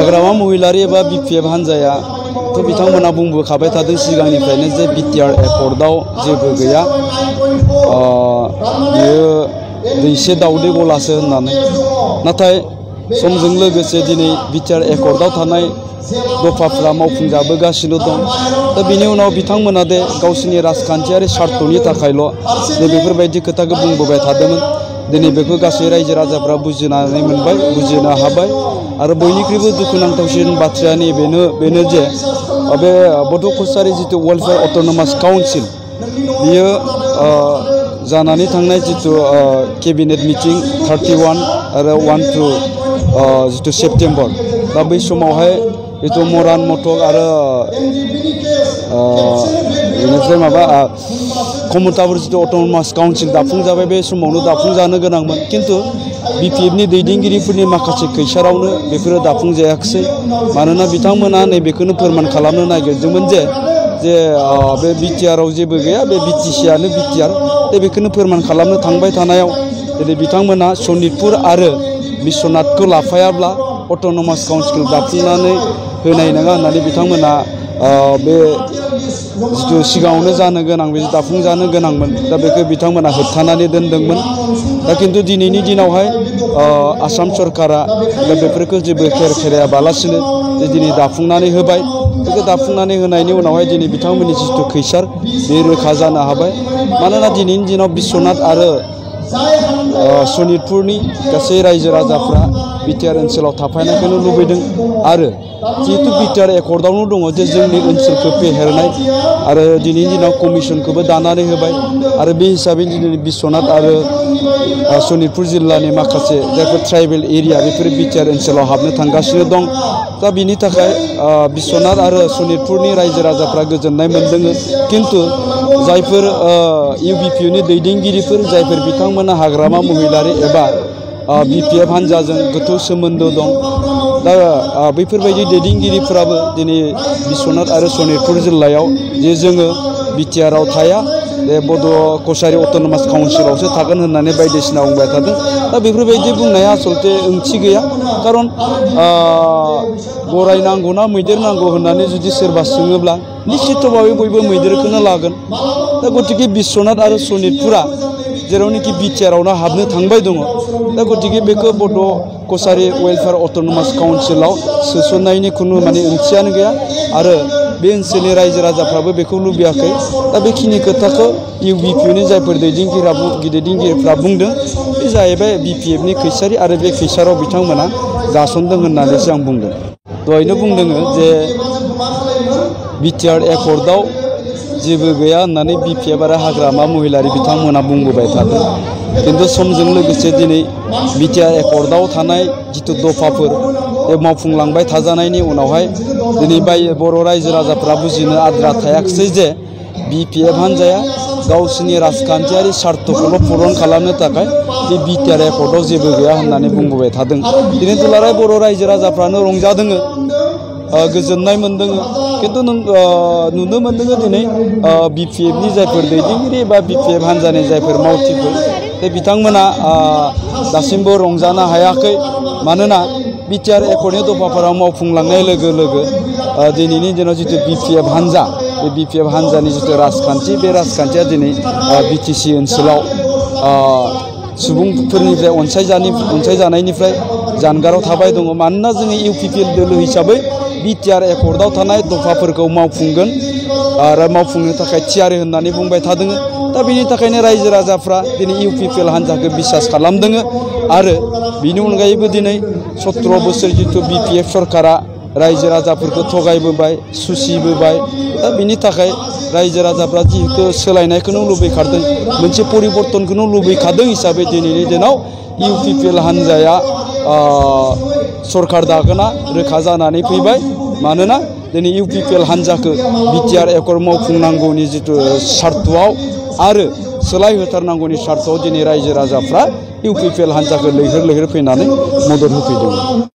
हाग्रामा महिलारि एबा BPF हान्जाया तो बिथांमोना बुंबोखाबाय थादों सिगांनिफ्रायनो जे BTR एकर्डआव जेबो गैया बियो दैसे दाउदै गलासो होननानै नाथाय समजों लोगोसे दिनै BTR एकर्डआव थानाय दफाफ्रा मावफुंजाबोगासिनो दं दा बिनि उनाव बिथांमोना दे गावसोरनि राजखान्थियारि स्वार्थनि थाखायल' बेफोरबायदि खोथाखौ बुंबोबाय थादोंमोन दिनै बेखौ गासै रायजो राजाफ्रा बुजिनानै मोनबाय बुजिनो हाबाय आरो बयनिख्रुइबो दुखुनांथावसिन बाथ्राया बेनो जे बे बड' कछारी जितु वेलफेयार अट'नमास काउन्सिल बियो जानानै थांनाय जितु केबिनेट मिटिं 31 आरो 1 to जितु सेप्टेम्बर दा बै समावहाय जितु मरान मटक आरो बेनिफ्राय माबा कमतापुर जितु अट'नमास काउन्सिल दाफुंजाबाय बे समावनो दाफुंजानो गोनांमोन किन्तु BPFनि दैदेनगिरिफोरनि माखासे खैसारावनो बेफोरो दाफुंजायाखिसै मानोना बिथांमोना नैबेखौनो फोरमान खालामनो नागिरदोंमोन जे बे BTRआव जेबो गैया बे BTCआनो BTR बेखौनो फोरमान खालामनो थांबाय थानायाव दिनै बिथांमोना सनितपुर आरो बिश्वनाथखौ लाफायाब्ला अट'नमास काउन्सिलखौ दाफुंनानै होनाय नङा होननानै बिथांमोना बे जितु सिगाङावनो जानो गोनां बे दाफुंजानो गोनांमोन दा बेखौ बिथांमोना होबथानानै दोनदोंमोन दा किन्तु दिनैनि दिनावहाय आसाम सरकारा बेफोरखौ जेबो खेर खेरायाबालासिनो दिनै दाफुंनानै होबाय बेखौ दाफुंनानै होनायनि उनावहाय दिनै बिथांमोननि जितु खैसार बे रोखा जानो हाबाय मानोना दिनैनि दिनाव बिश्वनाथ आरो सनितपुरनि गासै रायजो राजाफ्रा BTR ओनसोलाव थाफायनायखौनो लुबैदों आरो जिहेतु BTR एकर्डआवनो दङ जे जोंनि ओनसोलखौ फेहेरनाय आरो दिनैनि दिनाव कमिसनखौबो दानानै होबाय आरो बे हिसाबै दिनै बिश्वनाथ आरो सनितपुर जिल्लानि माखासे जायफोर ट्राइबेल एरिया बेफोर BTR ओनसोलाव हाबनो थांगासिनो दं दा बिनि थाखाय बिश्वनाथ आरो सनितपुरनि रायजो राजाफ्रा गोजोननाय मोनदों किन्तु जायफोर UBPनि दैदेनगिरिफोर जायफोर बिथांमोना हाग्रामा महिलारि एबा BPF हान्जाजों गोथौ सोमोन्दो दं दा बैफोरबायदि दैदेनगिरिफोराबो दिनै बिश्वनाथ आरो सनितपुर जिल्लायाव जे जोङो BTRआव थाया बे बड' कछारी अट'नमास काउन्सिलावसो थागोन होननानै बायदिसिना बुंबाय थादों दा बेफोरबायदि बुंनाया आसलते ओंथि गैया खारन गराय नांगौना मैदेर नांगौ होननानै जुदि सोरबा सोङोब्ला निश्चितभाबै बयबो मैदेरखौनो लागोन दा गतिके बिश्वनाथ आरो सनितपुरा जेरावनोखि BTRआवनो हाबनो थांबाय दङ दा गतिके बेखौ बड' कछारी वेलफेयार अट'नमास काउन्सिलाव सोसननायनि खुनु माने ओंथियानो गैया आरो बे ओनसोलनि रायजो राजाफ्राबो बेखौ लुबैयाखै दा बेखिनि खोथाखौ UBPनि जायफोर दैदेनगिरिफ्रा बुंदों बे जाहैबाय BPFनि खैसारि आरो बे खैसाराव बिथांमोना गासनदों होननानैसो आं बुंदों दहायनो बुंदों जे BTR एकर्डआव जेबो गैया होननानै BPF आरो हाग्रामा महिलारि बिथांमोना बुंबोबाय थादों किन्तु समजों लोगोसे दिनै BTR एकर्डआव थानाय जितु दफाफोर बे मावफुंलांबाय थाजानायनि उनावहाय दिनै बर' रायजो राजाफ्रा बुजिनो आद्रा थायाखिसै जे BPF हान्जाया गावसोरनि राजखान्थियारि स्वार्थखौल' पुरन खालामनो थाखाय बे BTR एकर्डआव जेबो गैया होननानै बुंबोबाय थादों दिनै दुलाराय बर' रायजो राजाफ्रानो रंजादों गोजोननाय मोनदों किन्तु नुनो मोनदों दिनै BPFनि जायफोर दैदेनगिरि एबा BPF हान्जानि जायफोर मावथिफोर बे बिथांमोना दासिमबो रंजानो हायाखै मानोना BTR एकर्डनि दफाफोरा मावफुंलांनाय लोगो लोगो दिनैनि दिनाव जितु BPF हान्जा बे BPF हान्जानि जितु राजखान्थि बे राजखान्थिया दिनै BTC ओनसोलाव सुबुंफोरनिफ्राय अनसायजानायनिफ्राय जानगाराव थाबाय दङ मानोना जोङो UPPL दोलो हिसाबै BTR एकर्डआव थानाय दफाफोरखौ मावफुंगोन आरो मावफुंनो थाखाय थियारि होननानै बुंबाय थादों दा बेनि थाखायनो रायजो राजाफ्रा दिनै UPPL हान्जाखौ बिसास खालामदों आरो बिनि अनगायैबो दिनै 17 बोसोर जितु BPF सरकारा रायजो राजाफोरखौ थगायबोबाय सुसिबोबाय दा बिनि थाखाय रायजो राजाफ्रा जिहेतु सोलायनायखौनो लुबैखादों मोनसे परिबर्तनखौनो लुबैखादों हिसाबै दिनैनि दिनाव UPPL हान्जाया सरकार दागोना रोखा जानानै फैबाय मानोना दिनै UPPL हान्जाखौ BTR एकर्ड मावफुंनांगौनि जितु स्वार्थआव आरो सोलायहोथारनांगौनि स्वार्थआव दिनै रायजो राजाफ्रा UPPL हान्जाखौ लैहोर लैहोर फैनानै मदद होफैदों।